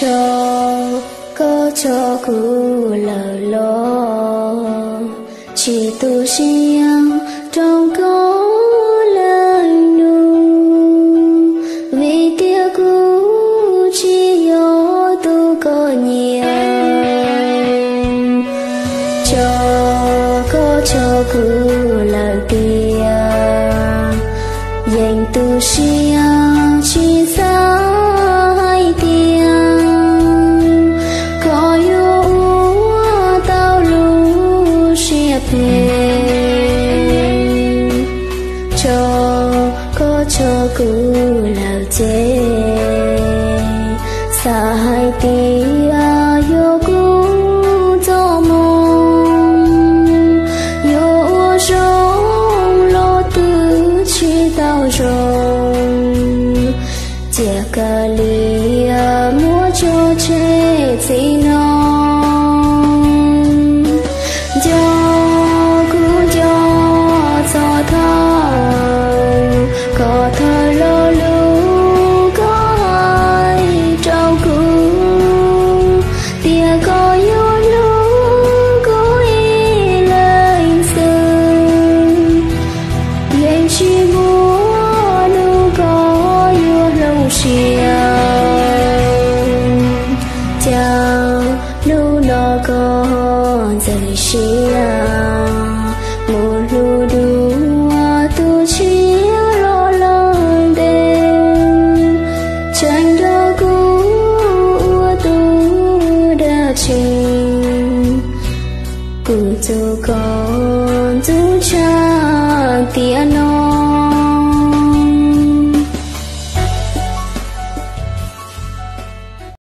Tso koj tso kuv lawm los, tsis tu siab rau koj lawm nug, vim tias kuv tsis yog tus koj nyiam. Tso koj tso kuv lawm tiag, yeej tu siab tsis xav hais tias koj yuav ua tau lub siab phem. Tso koj tso kuv lawm ces, xav hais tias yog kuv txoj moo, yuav ua zoo los twb tsis tau zoo. Cia kav liam muab tso tseg txij no. Nco kuv nco txog thaum koj thawj lo lus koj hais rau kuv, tias koj yuav hlub kuv ib leeg xwb. Yeej tsis muaj hnub koj yuav hloov siab, cas hnub no koj ntxeev siab mus hlub dua tus tshiab los lawm ntev, tseem nrog kuv ua tus dab tsi? Kuv ntxub koj ntxub tshaj tiam no.